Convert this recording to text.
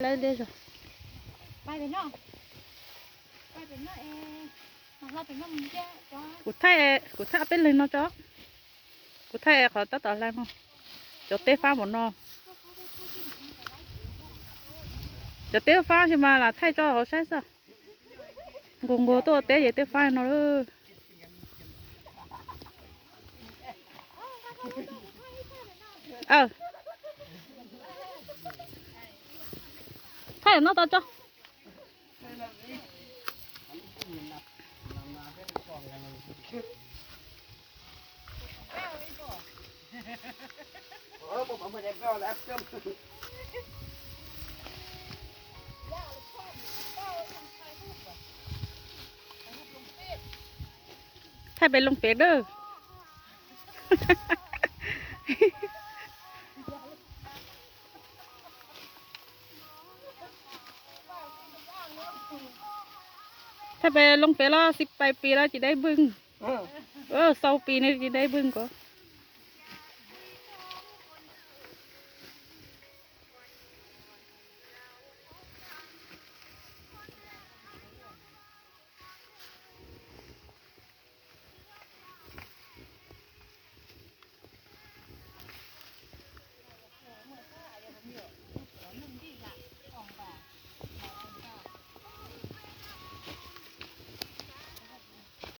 Lawv li zog. Kuv thaij, kuv thaij ob peb leeg no tso. Kuv thaij qhov tab tom hlais no. Cov teb fab npaum no. Cov teb fab tsis mas lam thaij tso hauv saib xwb. Nqus nqus tuaj ua teb ces teb fab no. Thaij no tau tso. Thaij pem loo pem dawb. Thaij pem loo pem los xij pais pis los tsis dai bwg. Xau pis ne tsis dai bwg ko.